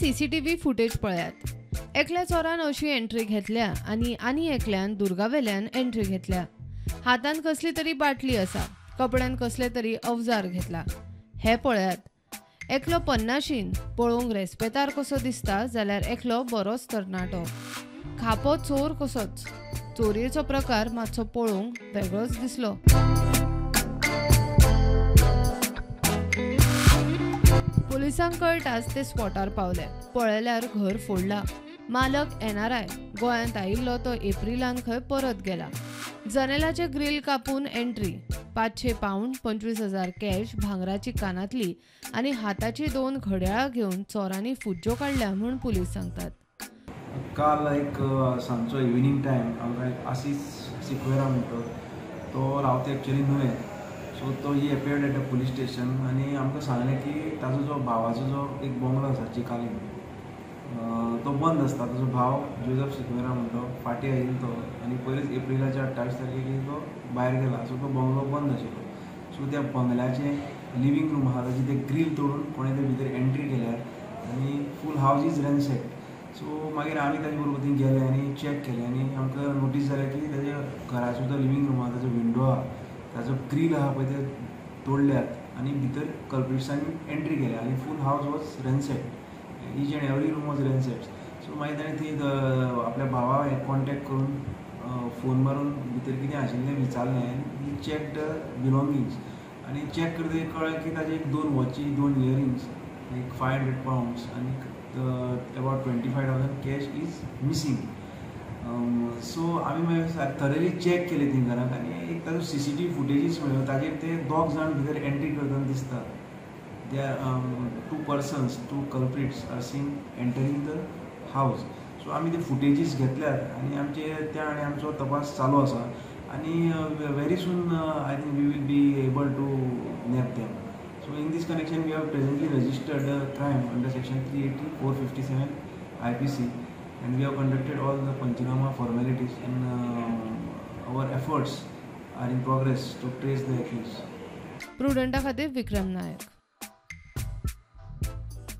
CCTV footage पळयात. एकल्या चोरान अशी एंट्री घेतल्या आनी आनी एकल्यान दुर्गावेल्यान एंट्री घेतल्या. हातान कसली तरी बाटली आसा, कपड्यान कसले तरी अवजार घेतला. हे पळयात, एकलो 50शीन पळोवंक रेस्पेतार कसो दिसता जाल्यार एकलो बरोच तरणाटो, खापो चोर कसोच. चोरयेचो प्रकार मातसो पळोवंक वेगळोच दिसलो. पुलिसांक कळटाच ते स्पॉटार पावले. पळयल्यार घर फोडला. मालक एनआरआय, गोंयांत आयिल्लो तो एप्रिलान खंय परत गेला. जनेलाचे ग्रील कापून एंट्री, 500 पावंड, 25,000 कॅश, भांगराची कानातली आनी हाताची 2 घड्याळां घेवन चोरांनी फुज्जो काडल्या म्हूण पुलीस सांगतात. काल एक सांजचो इव्हिनींग टायम आमकां एक आसीस सिक्वेरा म्हणटो तो रावता एक्चुअली न्हय, सो तो he appeared at a police station आनी आमकां सांगलें की ताजो जो भावाचो जो एक बंगलो आसा चिकालीम तो बंद आसता. ताजो भाव जोजफ सिक्वेरा म्हणटो फाटीं आयिल्लो तो आनी पयलींच एप्रिलाच्या 28 तारखेक तो भायर गेला. सो तो बंगलो बंद आशिल्लो. सो त्या बंगल्याचें लिवींग रूम आसा ताची ते ग्रील तोडून कोणें ते भितर एंट्री केल्यार आनी फूल हावज is रॅनसेक्ड. सो मागीर आमी ताजे बरोबर थंय गेले आनी चॅक केलें आनी आमकां नोटीस जालें की ताज्या घराचो जो लिवींग रूम आसा ताजो विंडो आहा ताजो ग्रील आहा पळय ते तोडल्यात आनी भितर कल्प्रिट्सांनी एंट्री केल्या आनी full house was ransacked, each and every room was ransacked. So मागीर ताणें थंय आपल्या भावा कॉन्टेक्ट करून फोन मारून भितर कितें आशिल्लें विचारलें आनी ही चॅक the belongings आनी चॅक करतकीर कळ्ळें की ताजे एक 2 वॉची, 2 इयरिंग्स, एक 500 पावंड्स आनी about 25,000 cash is missing. So आमी मागीर थरली चॅक केले थंय घरांत आनी एक ताजो सीसीटीव्ही फुटेजीस मेळ्ळ्यो ताजेर ते 2 जाण भितर एंट्री करतना दिसता. They are 2 persons, 2 culprits are seen entering the house. So आमी ते फुटेजीस घेतल्यात आनी आमचे त्या आनी आमचो तपास चालू आसा आनी very soon I think we will be able to nab them. So in this connection we have presently registered a crime under section 380, 457 IPC and we have conducted all the Panchanama formalities and our efforts are in progress to trace the accused. प्रुडंटा खातीर विक्रम नायक.